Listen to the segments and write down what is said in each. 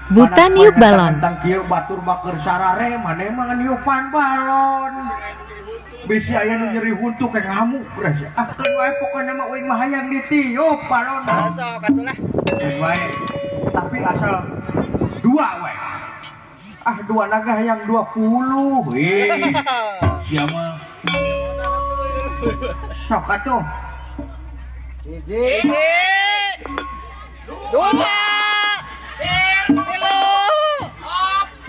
Buta niup balon. Tentang kieu batur baker sarare maneh mah niupan balon. Bisi aya nu nyeri huntu kayak ngamuk beres. Ah, keun wae pokona mah uing mah hayang ditiup balon. Sok atuh lah. Keun wae. Tapi asal dua wae. Ah, dua naga hayang 20. Hei. Sia mah. Sok atuh. Hiji. Dua. Tilu.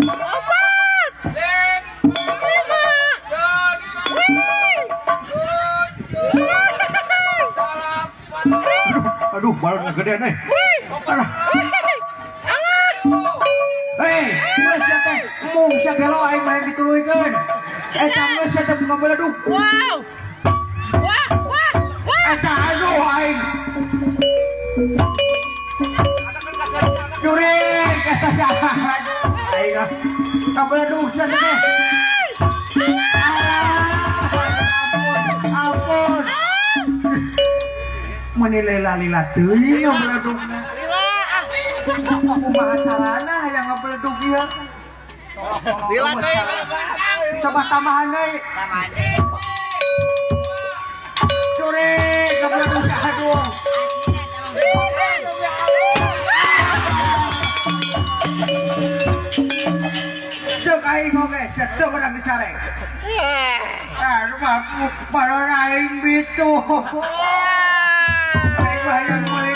Opat. Lima. Aduh, balon gedean euy. Alah. Hei, geus sia teh. Mung sia gelo aing mah hayang dituluykeun. Eta geus sia teh buka beledug. Wow. Wah, wah, wah. Eta aduh aing. Jurig eta jahat. Aing ah. Kabeledug sia teh. Alah, ampun. Meuni lila-lila teuing ngabeledugna. Lila ah. Kumaha carana hayang ngabeledug ieu? Lila deui. Coba tambahan deui. Jurig ngabeledug aduh. Ceuk aing oge, sia teu meunang dicarek. Ah, balon aing bitu. Aing mah hayang meuli.